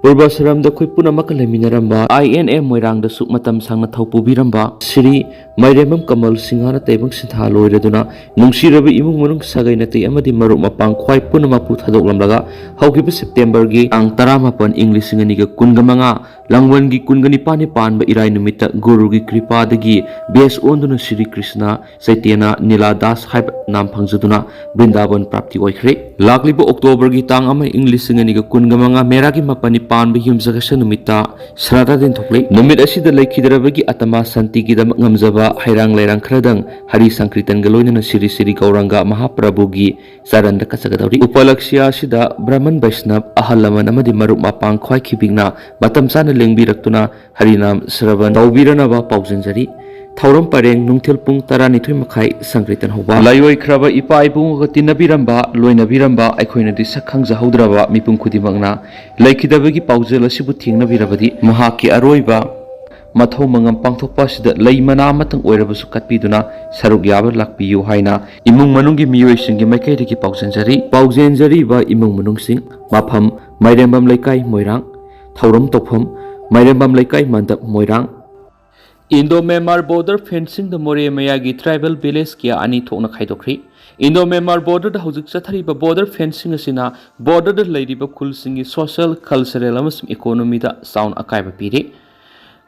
ꯄꯨꯔꯕꯁꯔꯝꯗ ꯑꯩꯈꯣꯏ ꯄꯨꯝꯅꯃꯛꯀ ꯂꯩꯃꯤꯟꯅꯔꯝꯕ I N M ꯃꯣꯏꯔꯥꯡꯗꯁꯨ ꯃꯇꯝ ꯁꯥꯡꯅ ꯊꯧ ꯄꯨꯕꯤꯔꯝꯕ ꯁ꯭ꯔꯤ ꯃꯥꯏꯔꯦꯝꯕꯝ ꯀꯃꯜ ꯁꯤꯡꯍꯅ ꯇꯥꯏꯕꯪ ꯁꯤꯟꯊꯥ ꯂꯣꯏꯔꯗꯨꯅ ꯅꯨꯡꯁꯤꯔꯕ ꯏꯃꯨꯡ ꯃꯅꯨꯡ ꯁꯥꯒꯩ ꯅꯥꯇꯩ ꯑꯃꯗꯤ ꯃꯔꯨꯞ ꯃꯄꯥꯡ ꯈ꯭ꯋꯥꯏ ꯄꯨꯝꯅꯃꯛꯄꯨ ꯊꯥꯗꯣꯛꯂꯝꯂꯒ ꯍꯧꯈꯤꯕ September ꯒꯤ ꯇꯥꯡ ꯇꯔꯥꯃꯥꯄꯟ ꯏꯪ ꯂꯤꯁꯤꯡ ꯑꯅꯤꯒ ꯀꯨꯟꯒ ꯃꯉꯥ ꯂꯥꯡꯕꯟꯒꯤ ꯀꯨꯟꯒ ꯅꯤꯄꯥꯟꯅꯤ ꯄꯥꯟꯕ ꯏꯔꯥꯏ ꯅꯨꯃꯤꯠꯇ ꯒꯨꯔꯨꯒꯤ ꯀ꯭ꯔꯤꯄꯥꯗꯒꯤ ꯕꯦꯁ ꯑꯣꯟꯗꯨꯅ ꯁ꯭ꯔꯤ ꯀ꯭ꯔꯤꯁꯅ ꯆꯩꯇꯟꯌ ꯅꯤꯂꯥ ꯗꯥꯁ ꯍꯥꯏꯕ ꯅꯥꯝ ꯐꯪꯖꯗꯨꯅ ꯕ꯭ꯔꯤꯟꯗꯥꯕꯟ ꯄ꯭ꯔꯥꯞꯇꯤ ꯑꯣꯏꯈ꯭ꯔꯦ꯫ ꯂꯥꯛꯂꯤꯕ October ꯒꯤ ꯇꯥꯡ ꯑꯃ ꯏꯪ ꯂꯤꯁꯤꯡ ꯑꯅꯤꯒ ꯀꯨꯟꯒ ꯃꯉꯥ ꯃꯦꯔꯥꯒꯤ ꯃꯥꯄꯟꯅꯤ ꯄꯥꯟꯕ ꯌꯨꯝꯁꯀꯩꯁ ꯅꯨꯃꯤꯠꯇ ꯁ꯭ꯔꯥꯗꯥ ꯊꯣꯛꯂꯤ꯫ ꯅꯨꯃꯤꯠ ꯑꯁꯤꯗ ꯂꯩꯈꯤꯗ꯭ꯔꯕꯒꯤ ꯑꯇꯃꯥ ꯁꯥꯟꯇꯤꯒꯤꯗꯃꯛ ꯉꯝꯖꯕ ꯍꯩꯔꯥꯡ ꯂꯩꯔꯥꯡ ꯈꯔꯗꯪ ꯍꯔꯤ ꯁꯪꯀ꯭ꯔꯤꯇꯟꯒ ꯂꯣꯏꯅꯅ ꯁ꯭ꯔꯤ ꯁ꯭ꯔꯤ ꯒꯧꯔꯥꯡꯒ ꯃꯍꯥꯄ꯭ꯔꯚꯨꯒꯤ ꯆꯔꯟꯗ ꯀꯠꯆꯒꯗꯧꯔꯤ꯫ ꯎꯄꯂꯛꯁ꯭ꯌ ꯑꯁꯤꯗ ꯕ꯭ꯔꯍꯃꯟ ꯕꯩꯁꯅꯕ, ꯑꯍꯜ ꯂꯃꯟ ꯑꯃꯗꯤ ꯃꯔꯨꯞ ꯃꯄꯥꯡ ꯈ꯭ꯋꯥꯏ ꯈꯤꯕꯤꯛꯅ ꯃꯇꯝ ꯆꯥꯅ ꯂꯦꯡꯕꯤꯔꯛꯇꯨꯅ ꯍꯔꯤꯅꯥꯝ ꯁ꯭ꯔꯕꯟ ꯇꯧꯕꯤꯔꯅꯕ ꯄꯥꯎꯖꯦꯟꯖꯔꯤ꯫ ꯊꯧꯔꯝ ꯄꯔꯦꯡ ꯅꯨꯡꯊꯤꯜ ꯄꯨꯡ ꯇꯔꯥꯅꯤꯊꯣꯏ ꯃꯈꯥꯏ ꯁꯪꯀ꯭ꯔꯤꯇꯟ ꯍꯧꯕ꯫ ꯂꯥꯏꯑꯣꯏꯈ꯭ꯔꯕ ꯏꯄꯥ ꯏꯄꯨꯒ ꯇꯤꯟꯅꯕꯤꯔꯝꯕ, ꯂꯣꯏꯅꯕꯤꯔꯝꯕ ꯑꯩꯈꯣꯏꯅꯗꯤ ꯁꯛ ꯈꯪꯖꯍꯧꯗ꯭ꯔꯕ ꯃꯤꯄꯨꯝ ꯈꯨꯗꯤꯡꯃꯛꯅ ꯂꯩꯈꯤꯗꯕꯒꯤ ꯄꯥꯎꯖꯦꯜ ꯑꯁꯤꯕꯨ ꯊꯦꯡꯅꯕꯤꯔꯕꯗꯤ ꯃꯍꯥꯛꯀꯤ ꯑꯔꯣꯏꯕ ꯃꯊꯧ ꯃꯉꯝ ꯄꯥꯡꯊꯣꯛꯄ ꯑꯁꯤꯗ ꯂꯩ ꯃꯅꯥ ꯑꯃꯇꯪ ꯑꯣꯏꯔꯕꯁꯨ ꯀꯠꯄꯤꯗꯨꯅ ꯁꯔꯨꯛ ꯌꯥꯕ ꯂꯥꯛꯄꯤꯌꯨ ꯍꯥꯏꯅ ꯏꯃꯨꯡ ꯃꯅꯨꯡꯒꯤ ꯃꯤꯑꯣꯏꯁꯤꯡꯒꯤ ꯃꯥꯏꯀꯩꯗꯒꯤ ꯄꯥꯎꯖꯦꯟꯖꯔꯤ꯫ ꯄꯥꯎꯖꯦꯟꯖꯔꯤꯕ ꯏꯃꯨꯡ ꯃꯅꯨꯡꯁꯤꯡ: ꯃꯐꯝ: ꯃꯥꯏꯔꯦꯝꯕꯝ ꯂꯩꯀꯥꯏ, ꯃꯣꯏꯔꯥꯡ꯫ ꯊꯧꯔꯝ ꯇꯧꯐꯝ: ꯃꯥꯏꯔꯦꯝꯕꯝ ꯂꯩꯀꯥꯏ ꯃꯟꯗꯞ, ꯃꯣꯏꯔꯥꯡ꯫ Indo Myanmar border fencing ꯗ ꯃꯣꯔꯦ ꯃꯌꯥꯒꯤ tribal village ꯀꯌꯥ ꯑꯅꯤ ꯊꯣꯛꯅ ꯈꯥꯏꯗꯣꯛꯈ꯭ꯔꯤ꯫ Indo Myanmar border ꯗ ꯍꯧꯖꯤꯛ ꯆꯠꯊꯔꯤꯕ border fencing ꯑꯁꯤꯅ border ꯗ ꯂꯩꯔꯤꯕ ꯈꯨꯜꯁꯤꯡꯒꯤ social, cultural ꯑꯃꯁꯨꯡ economy ꯗ ꯆꯥꯎꯅ ꯑꯀꯥꯏꯕ ꯄꯤꯔꯤ꯫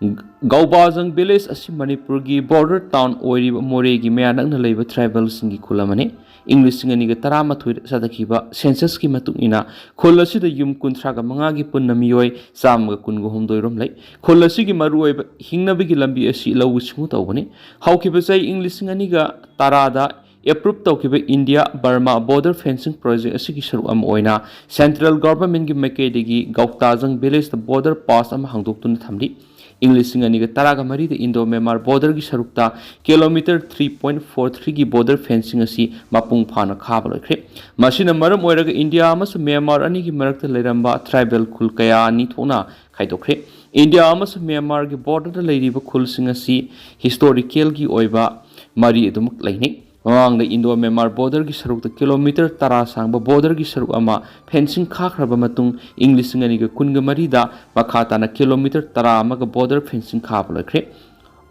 ꯒꯧꯕꯥꯖꯪ ꯚꯤꯂꯦꯖ ꯑꯁꯤ ꯃꯅꯤꯄꯨꯔꯒꯤ ꯕꯣꯔꯗꯔ ꯇꯥꯎꯟ ꯑꯣꯏꯔꯤꯕ ꯃꯣꯔꯦꯒꯤ ꯃꯌꯥ ꯅꯛꯅ ꯂꯩꯕ ꯇ꯭ꯔꯥꯏꯕꯦꯜꯁꯤꯡꯒꯤ ꯈꯨꯜ ꯑꯃꯅꯤ꯫ ꯏꯪ ꯂꯤꯁꯤꯡ ꯑꯅꯤꯒ ꯇꯔꯥꯃꯥꯊꯣꯏꯗ ꯆꯠꯊꯈꯤꯕ ꯁꯦꯟꯁꯁꯀꯤ ꯃꯇꯨꯡ ꯏꯟꯅ ꯈꯨꯜ ꯑꯁꯤꯗ ꯌꯨꯝ ꯀꯨꯟꯊ꯭ꯔꯥꯒ ꯃꯉꯥꯒꯤ ꯄꯨꯟꯅ ꯃꯤꯑꯣꯏ ꯆꯥꯝꯃꯒ ꯀꯨꯟꯒ ꯍꯨꯝꯗꯣꯏ ꯔꯣꯝ ꯂꯩ꯫ ꯈꯨꯜ ꯑꯁꯤꯒꯤ ꯃꯔꯨꯑꯣꯏꯕ ꯍꯤꯡꯅꯕꯒꯤ ꯂꯝꯕꯤ ꯑꯁꯤ ꯂꯧꯎ ꯁꯤꯡꯎ ꯇꯧꯕꯅꯤ꯫ ꯍꯧꯈꯤꯕ ꯆꯍꯤ ꯏꯪ ꯂꯤꯁꯤꯡ ꯑꯅꯤꯒ ꯇꯔꯥꯗ ꯑꯦꯄ꯭ꯔꯨꯞ ꯇꯧꯈꯤꯕ ꯏꯟꯗꯤꯌꯥ ꯕꯔꯃꯥ ꯕꯣꯔꯗꯔ ꯐꯦꯟꯁꯤꯡ ꯄ꯭ꯔꯣꯖꯦꯛ ꯑꯁꯤꯒꯤ ꯁꯔꯨꯛ ꯑꯃ ꯑꯣꯏꯅ ꯁꯦꯟꯇ꯭ꯔꯦꯜ ꯒꯚꯔꯟꯃꯦꯟꯠꯀꯤ ꯃꯥꯏꯀꯩꯗꯒꯤ ꯒꯧꯇꯥꯖꯪ ꯚꯤꯂꯦꯖꯇ ꯕꯣꯔꯗꯔ ꯄꯥꯁ ꯑꯃ ꯍꯥꯡꯗꯣꯛꯇꯨꯅ ꯊꯝꯂꯤ꯫ ꯏꯪ ꯂꯤꯁꯤꯡ ꯑꯅꯤꯒ ꯇꯔꯥꯒ ꯃꯔꯤꯗ ꯏꯟꯗꯣ ꯃ꯭ꯌꯥꯟꯃꯥꯔ ꯕꯣꯔꯗꯔꯒꯤ ꯁꯔꯨꯛꯇ ꯀꯤꯂꯣꯃꯤꯇꯔ ꯊ꯭ꯔꯤ ꯄꯣꯏꯟꯠ ꯐꯣꯔ ꯊ꯭ꯔꯤꯒꯤ ꯕꯣꯔꯗꯔ ꯐꯦꯟꯁꯤꯡ ꯑꯁꯤ ꯃꯄꯨꯡ ꯐꯥꯅ ꯈꯥꯕ ꯂꯣꯏꯈ꯭ꯔꯦ꯫ ꯃꯁꯤꯅ ꯃꯔꯝ ꯑꯣꯏꯔꯒ ꯏꯟꯗꯤꯌꯥ ꯑꯃꯁꯨꯡ ꯃ꯭ꯌꯥꯟꯃꯥꯔ ꯑꯅꯤꯒꯤ ꯃꯔꯛꯇ ꯂꯩꯔꯝꯕ ꯇ꯭ꯔꯥꯏꯕꯦꯜ ꯈꯨꯜ ꯀꯌꯥ ꯑꯅꯤ ꯊꯣꯛꯅ ꯈꯥꯏꯗꯣꯛꯈ꯭ꯔꯦ꯫ ꯏꯟꯗꯤꯌꯥ ꯑꯃꯁꯨꯡ ꯃ꯭ꯌꯥꯟꯃꯥꯔꯒꯤ ꯕꯣꯔꯗꯔꯗ ꯂꯩꯔꯤꯕ ꯈꯨꯜꯁꯤꯡ ꯑꯁꯤ ꯍꯤꯁꯇꯣꯔꯤꯀꯦꯜꯒꯤ ꯑꯣꯏꯕ ꯃꯔꯤ ꯑꯗꯨꯃꯛ ꯂꯩꯅꯩ꯫ ꯃꯃꯥꯡꯗ ꯏꯟꯗꯣ ꯃ꯭ꯌꯥꯟꯃꯥꯔ ꯕꯣꯔꯗꯔꯒꯤ ꯁꯔꯨꯛꯇ ꯀꯤꯂꯣꯃꯤꯇꯔ ꯇꯔꯥ ꯁꯥꯡꯕ ꯕꯣꯔꯗꯔꯒꯤ ꯁꯔꯨꯛ ꯑꯃ ꯐꯦꯟꯁꯤꯡ ꯈꯥꯈ꯭ꯔꯕ ꯃꯇꯨꯡ, ꯏꯪ ꯂꯤꯁꯤꯡ ꯑꯅꯤꯒ ꯀꯨꯟꯒ ꯃꯔꯤꯗ ꯃꯈꯥ ꯇꯥꯅ ꯀꯤꯂꯣꯃꯤꯇꯔ ꯇꯔꯥ ꯑꯃꯒ ꯕꯣꯔꯗꯔ ꯐꯦꯟꯁꯤꯡ ꯈꯥꯕ ꯂꯣꯏꯈ꯭ꯔꯦ꯫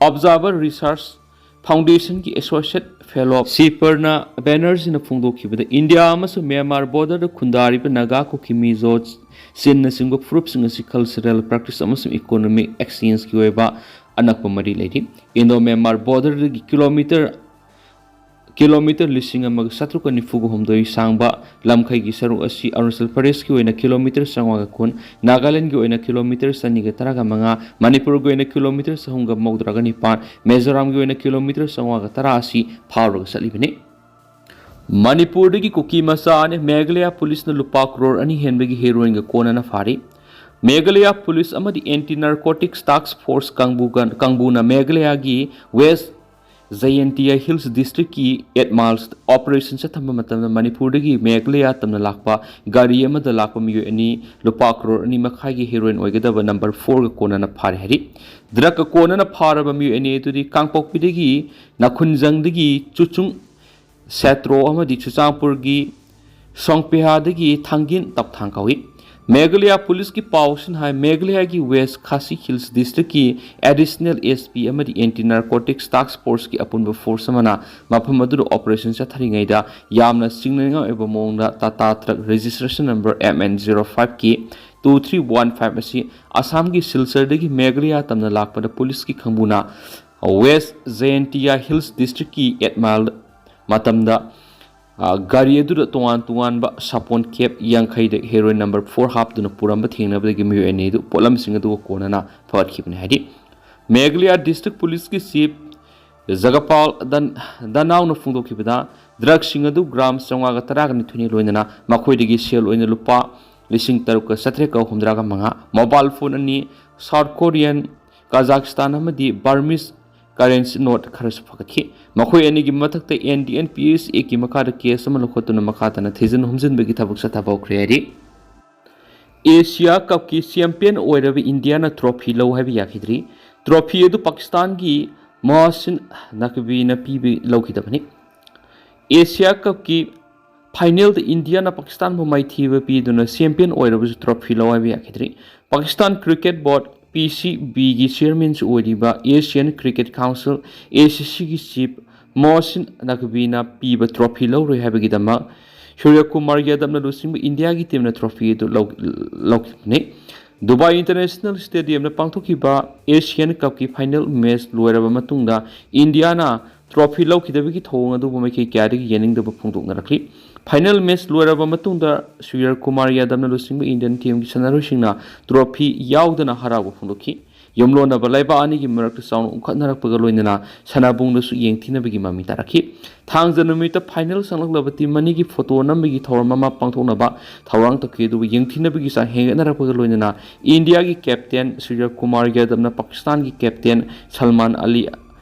ꯑꯣꯕꯖꯥꯔꯚꯔ ꯔꯤꯁꯔꯁ ꯐꯥꯎꯟꯗꯦꯁꯟꯒꯤ ꯑꯦꯁꯣꯁꯤꯌꯦꯠ ꯐꯦꯂꯣ ꯁꯤꯄꯔꯅ ꯕꯦꯅꯔꯖꯤꯅ ꯐꯣꯡꯗꯣꯛꯈꯤꯕꯗ, ꯏꯟꯗꯤꯌꯥ ꯑꯃꯁꯨꯡ ꯃ꯭ꯌꯥꯟꯃꯥꯔ ꯕꯣꯔꯗꯔꯗ ꯈꯨꯟꯗꯥꯔꯤꯕ ꯅꯥꯒꯥ, ꯀꯨꯀꯤ, ꯃꯤꯖꯣ, ꯆꯤꯟꯅꯆꯤꯡꯕ ꯐꯨꯔꯨꯞꯁꯤꯡ ꯑꯁꯤ ꯀꯜꯆꯔꯦꯜ, ꯄ꯭ꯔꯦꯛꯇꯤꯁ ꯑꯃꯁꯨꯡ ꯏꯀꯣꯅꯣꯃꯤꯛ ꯑꯦꯛꯁꯆꯦꯟꯖꯀꯤ ꯑꯣꯏꯕ ꯑꯅꯛꯄ ꯃꯔꯤ ꯂꯩꯔꯤ꯫ ꯏꯟꯗꯣ ꯃ꯭ꯌꯥꯟꯃꯥꯔ ꯕꯣꯔꯗꯔꯗꯒꯤ ꯀꯤꯂꯣꯃꯤꯇꯔ ꯀꯤꯂꯣꯃꯤꯇꯔ ꯂꯤꯁꯤꯡ ꯑꯃꯒ ꯆꯥꯇ꯭ꯔꯨꯛꯀ ꯅꯤꯐꯨꯒ ꯍꯨꯝꯗꯣꯏ ꯁꯥꯡꯕ ꯂꯝꯈꯩꯒꯤ ꯁꯔꯨꯛ ꯑꯁꯤ ꯑꯔꯨꯅꯥꯆꯜ ꯄ꯭ꯔꯗꯦꯁꯀꯤ ꯑꯣꯏꯅ ꯀꯤꯂꯣꯃꯤꯇꯔ ꯆꯥꯝꯃꯉꯥꯒ ꯀꯨꯟ, ꯅꯥꯒꯥꯂꯦꯟꯗꯒꯤ ꯑꯣꯏꯅ ꯀꯤꯂꯣꯃꯤꯇꯔ ꯆꯅꯤꯒ ꯇꯔꯥꯒ ꯃꯉꯥ, ꯃꯅꯤꯄꯨꯔꯒꯤ ꯑꯣꯏꯅ ꯀꯤꯂꯣꯃꯤꯇꯔ ꯆꯍꯨꯝꯒ ꯃꯧꯗ꯭ꯔꯥꯒ ꯅꯤꯄꯥꯟ, ꯃꯤꯖꯣꯔꯥꯝꯒꯤ ꯑꯣꯏꯅ ꯀꯤꯂꯣꯃꯤꯇꯔ ꯆꯥꯝꯃꯉꯥꯒ ꯇꯔꯥ ꯑꯁꯤ ꯐꯥꯎꯔꯒ ꯆꯠꯂꯤꯕꯅꯤ꯫ ꯃꯅꯤꯄꯨꯔꯗꯒꯤ ꯀꯨꯀꯤ ꯃꯆꯥ ꯑꯅꯤ ꯃꯦꯘꯥꯂꯌꯥ ꯄꯨꯂꯤꯁꯅ ꯂꯨꯄꯥ ꯀ꯭ꯔꯣꯔ ꯑꯅꯤ ꯍꯦꯟꯕꯒꯤ ꯍꯦꯔꯣꯏꯟꯒ ꯀꯣꯟꯅꯅ ꯐꯥꯔꯤ꯫ ꯃꯦꯘꯥꯂꯌꯥ ꯄꯨꯂꯤꯁ ꯑꯃꯗꯤ ꯑꯦꯟꯇꯤ ꯅꯥꯔꯀꯣꯇꯤꯛꯁ ꯇꯥꯛꯁ ꯐꯣꯔꯁ ꯀꯥꯡꯕꯨꯒ-, ꯀꯥꯡꯕꯨꯅ ꯃꯦꯘꯥꯂꯌꯥꯒꯤ ꯋꯦꯁ ꯖꯌꯦꯟꯇꯤꯌꯥ ꯍꯤꯜꯁ ꯗꯤꯁꯇ꯭ꯔꯤꯛꯀꯤ ꯑꯦꯠ ꯃꯥꯏꯜꯁ ꯑꯣꯄꯔꯦꯁꯟ ꯆꯠꯊꯕ ꯃꯇꯝꯗ ꯃꯅꯤꯄꯨꯔꯗꯒꯤ ꯃꯦꯘꯥꯂꯌꯥ ꯇꯝꯅ ꯂꯥꯛꯄ ꯒꯥꯔꯤ ꯑꯃꯗ ꯂꯥꯛꯄ ꯃꯤꯑꯣꯏ ꯑꯅꯤ ꯂꯨꯄꯥ ꯀ꯭ꯔꯣꯔ ꯑꯅꯤ ꯃꯈꯥꯏꯒꯤ ꯍꯦꯔꯣꯏꯟ ꯑꯣꯏꯒꯗꯕ ꯅꯝꯕꯔ ꯐꯣꯔꯒ ꯀꯣꯟꯅꯅ ꯐꯥꯔꯦ ꯍꯥꯏꯔꯤ꯫ ꯗ꯭ꯔꯒꯀ ꯀꯣꯟꯅꯅ ꯐꯥꯔꯕ ꯃꯤꯑꯣꯏ ꯑꯅꯤ ꯑꯗꯨꯗꯤ ꯀꯥꯡꯄꯣꯛꯄꯤꯗꯒꯤ ꯅꯥꯈꯨꯟꯖꯪꯗꯒꯤ ꯆꯨꯆꯨꯡ ꯁꯦꯇ꯭ꯔꯣ ꯑꯃꯗꯤ ꯆꯨꯔꯆꯥꯟꯄꯨꯔꯒꯤ ꯁꯣꯡꯄꯤꯍꯥꯗꯒꯤ ꯊꯥꯡꯒꯤꯟ ꯇꯞꯊꯥꯡ ꯀꯧꯏ꯫ ꯃꯦꯘꯥꯂꯌꯥ ꯄꯨꯂꯤꯁꯀꯤ ꯄꯥꯎꯁꯤꯅ ꯍꯥꯏ, ꯃꯦꯘꯥꯂꯌꯥꯒꯤ ꯋꯦꯁ ꯈꯥꯁꯤ ꯍꯤꯜꯁ ꯗꯤꯁꯇ꯭ꯔꯤꯛꯀꯤ ꯑꯦꯗꯤꯁꯅꯦꯜ ꯑꯦꯁ ꯄꯤ ꯑꯃꯗꯤ ꯑꯦꯟꯇꯤ ꯅꯥꯔꯀꯣꯇꯤꯛꯁ ꯇꯥꯛꯁ ꯐꯣꯔꯁꯀꯤ ꯑꯄꯨꯟꯕ ꯐꯣꯔꯁ ꯑꯃꯅ ꯃꯐꯝ ꯑꯗꯨꯗ ꯑꯣꯄꯔꯦꯁꯟ ꯆꯠꯊꯔꯤꯉꯩꯗ ꯌꯥꯝꯅ ꯆꯤꯡꯅꯅꯤꯡꯉꯥꯏ ꯑꯣꯏꯕ ꯃꯑꯣꯡꯗ Tata truck registration number M N zero five K two three one five ꯑꯁꯤ ꯑꯁꯥꯝꯒꯤ ꯁꯤꯜꯆꯔꯗꯒꯤ ꯃꯦꯘꯥꯂꯌꯥ ꯇꯝꯅ ꯂꯥꯛꯄꯗ ꯄꯨꯂꯤꯁꯀꯤ ꯈꯪꯕꯨꯅ ꯋꯦꯁ ꯖꯌꯟꯇꯤꯌꯥ ꯍꯤꯜꯁ ꯗꯤꯁꯇ꯭ꯔꯤꯛꯀꯤ ꯑꯦꯠ ꯃꯥꯏꯜ ꯃꯇꯝꯗ ꯒꯥꯔꯤ ꯑꯗꯨꯗ ꯇꯣꯉꯥꯟ ꯇꯣꯉꯥꯟꯕ ꯁꯥꯄꯣꯟ ꯀꯦꯞ ꯌꯥꯡꯈꯩꯗ ꯍꯦꯔꯣꯏꯟ ꯅꯝꯕꯔ ꯐꯣꯔ ꯍꯥꯞꯇꯨꯅ ꯄꯨꯔꯝꯕ ꯊꯦꯡꯅꯕꯗꯒꯤ ꯃꯤꯑꯣꯏ ꯑꯅꯤ ꯑꯗꯨ ꯄꯣꯠꯂꯝꯁꯤꯡ ꯑꯗꯨꯒ ꯀꯣꯟꯅꯅ ꯐꯒꯠꯈꯤꯕꯅꯤ꯫ ꯍꯥꯏꯗꯤ ꯃꯦꯘꯥꯂꯌꯥ ꯗꯤꯁꯇ꯭ꯔꯤꯛ ꯄꯨꯂꯤꯁꯀꯤ ꯆꯤꯐ ꯖꯒꯄꯥꯜ ꯗꯟ ꯗꯅꯥꯎꯅ ꯐꯣꯡꯗꯣꯛꯈꯤꯕꯗ ꯗ꯭ꯔꯒꯁꯤꯡ ꯑꯗꯨ ꯒ꯭ꯔꯥꯝ ꯆꯥꯝꯃꯉꯥꯒ ꯇꯔꯥꯒ ꯅꯤꯊꯣꯏꯅꯤ, ꯂꯣꯏꯅꯅ ꯃꯈꯣꯏꯗꯒꯤ ꯁꯦꯜ ꯑꯣꯏꯅ ꯂꯨꯄꯥ ꯂꯤꯁꯤꯡ ꯇꯔꯨꯛꯀ ꯆꯥꯇ꯭ꯔꯦꯠꯀ ꯍꯨꯝꯗ꯭ꯔꯥꯒ ꯃꯉꯥ, ꯃꯣꯕꯥꯏꯜ ꯐꯣꯟ ꯑꯅꯤ, ꯁꯥꯎꯠ ꯀꯣꯔꯤꯌꯟ, ꯀꯥꯖꯥꯛꯁꯇꯥꯟ ꯑꯃꯗꯤ ꯕꯔꯃꯤꯁ ꯀꯔꯦꯟꯁꯤ ꯅꯣꯠ ꯈꯔꯁꯨ ꯐꯒꯠꯈꯤ꯫ ꯃꯈꯣꯏ ꯑꯅꯤꯒꯤ ꯃꯊꯛꯇ N D N P S A ꯀꯤ ꯃꯈꯥꯗ ꯀꯦꯁ ꯑꯃ ꯂꯧꯈꯠꯇꯨꯅ ꯃꯈꯥ ꯇꯥꯅ ꯊꯤꯖꯤꯟ ꯍꯨꯝꯖꯤꯟꯕꯒꯤ ꯊꯕꯛ ꯆꯠꯊꯕ ꯍꯧꯈ꯭ꯔꯦ ꯍꯥꯏꯔꯤ꯫ ꯑꯦꯁꯤꯌꯥ ꯀꯞꯀꯤ ꯆꯦꯝꯄꯤꯌꯟ ꯑꯣꯏꯔꯕ ꯏꯟꯗꯤꯌꯥꯅ ꯇ꯭ꯔꯣꯐꯤ ꯂꯧ ꯍꯥꯏꯕ ꯌꯥꯈꯤꯗ꯭ꯔꯤ꯫ ꯇ꯭ꯔꯣꯐꯤ ꯑꯗꯨ ꯄꯥꯀꯤꯁꯇꯥꯟꯒꯤ ꯃꯣꯍꯁꯤꯟ ꯅꯛꯕꯤꯅ ꯄꯤꯕ ꯂꯧꯈꯤꯗꯕꯅꯤ꯫ ꯑꯦꯁꯤꯌꯥ ꯀꯞꯀꯤ ꯐꯥꯏꯅꯦꯜꯗ ꯏꯟꯗꯤꯌꯥꯅ ꯄꯥꯀꯤꯁꯇꯥꯟꯕꯨ ꯃꯥꯏꯊꯤꯕ ꯄꯤꯗꯨꯅ ꯆꯦꯝꯄꯤꯌꯟ ꯑꯣꯏꯔꯕꯁꯨ ꯇ꯭ꯔꯣꯐꯤ ꯂꯧ ꯍꯥꯏꯕ ꯌꯥꯈꯤꯗ꯭ꯔꯤ꯫ ꯄꯥꯀꯤꯁꯇꯥꯟ ꯀ꯭ꯔꯤꯀꯦꯠ ꯕꯣꯔꯗ, P C B ꯒꯤ ꯆꯤꯌꯔꯃꯦꯟꯁꯨ ꯑꯣꯏꯔꯤꯕ Asian cricket council, A C C ꯒꯤ ꯆꯤꯐ ꯃꯣꯍꯁꯤꯟ ꯅꯛꯕꯤꯅ ꯄꯤꯕ ꯇ꯭ꯔꯣꯐꯤ ꯂꯧꯔꯣꯏ ꯍꯥꯏꯕꯒꯤꯗꯃꯛ ꯁꯨꯔ꯭ꯌ ꯀꯨꯃꯥꯔ ꯌꯥꯗꯕꯅ ꯂꯨꯆꯤꯡꯕ ꯏꯟꯗꯤꯌꯥꯒꯤ ꯇꯤꯝꯅ ꯇ꯭ꯔꯣꯐꯤ ꯑꯗꯨ ꯂꯧ-, ꯂꯧꯈꯤꯕꯅꯤ꯫ ꯗꯨꯕꯥꯏ ꯏꯟꯇꯔꯅꯦꯁꯅꯦꯜ ꯁ꯭ꯇꯦꯗꯤꯌꯝꯗ ꯄꯥꯡꯊꯣꯛꯈꯤꯕ ꯑꯦꯁꯤꯌꯟ ꯀꯞꯀꯤ ꯐꯥꯏꯅꯦꯜ ꯃꯦꯆ ꯂꯣꯏꯔꯕ ꯃꯇꯨꯡꯗ ꯏꯟꯗꯤꯌꯥꯅ ꯇ꯭ꯔꯣꯐꯤ ꯂꯧꯈꯤꯗꯕꯒꯤ ꯊꯧꯑꯣꯡ ꯑꯗꯨꯕꯨ ꯃꯥꯏꯀꯩ ꯀꯌꯥꯗꯒꯤ ꯌꯦꯡꯅꯤꯡꯗꯕ ꯐꯣꯡꯗꯣꯛꯅꯔꯛꯂꯤ꯫ ꯐꯥꯏꯅꯦꯜ ꯃꯦꯆ ꯂꯣꯏꯔꯕ ꯃꯇꯨꯡꯗ ꯁꯨꯔ꯭ꯌ ꯀꯨꯃꯥꯔ ꯌꯥꯗꯕꯅ ꯂꯨꯆꯤꯡꯕ ꯏꯟꯗꯤꯌꯟ ꯇꯤꯝꯒꯤ ꯁꯥꯟꯅꯔꯣꯏꯁꯤꯡꯅ ꯇ꯭ꯔꯣꯐꯤ ꯌꯥꯎꯗꯅ ꯍꯔꯥꯎꯕ ꯐꯣꯡꯗꯣꯛꯈꯤ꯫ ꯌꯨꯝꯂꯣꯟꯅꯕ ꯂꯩꯕꯥꯛ ꯑꯅꯤꯒꯤ ꯃꯔꯛꯇ ꯆꯥꯎꯅ ꯎꯪꯈꯠꯅꯔꯛꯄꯒ ꯂꯣꯏꯅꯅ ꯁꯅꯥꯕꯨꯡꯗꯁꯨ ꯌꯦꯡꯊꯤꯅꯕꯒꯤ ꯃꯃꯤ ꯇꯥꯔꯛꯈꯤ꯫ ꯊꯥꯡꯖ ꯅꯨꯃꯤꯠꯇ ꯐꯥꯏꯅꯦꯜ ꯆꯪꯂꯛꯂꯕ ꯇꯤꯝ ꯑꯅꯤꯒꯤ ꯐꯣꯇꯣ ꯅꯝꯕꯒꯤ ꯊꯧꯔꯝ ꯑꯃ ꯄꯥꯡꯊꯣꯛꯅꯕ ꯊꯧꯔꯥꯡ ꯇꯧꯈꯤ, ꯑꯗꯨꯕꯨ ꯌꯦꯡꯊꯤꯅꯕꯒꯤ ꯆꯥꯡ ꯍꯦꯟꯒꯠꯅꯔꯛꯄꯒ ꯂꯣꯏꯅꯅ ꯏꯟꯗꯤꯌꯥꯒꯤ ꯀꯦꯞꯇꯦꯟ ꯁꯨꯔ꯭ꯌ ꯀꯨꯃꯥꯔ ꯌꯥꯗꯕꯅ ꯄꯥꯀꯤꯁꯇꯥꯟꯒꯤ ꯀꯦꯞꯇꯦꯟ ꯁꯜꯃꯥꯟ ꯑꯂꯤ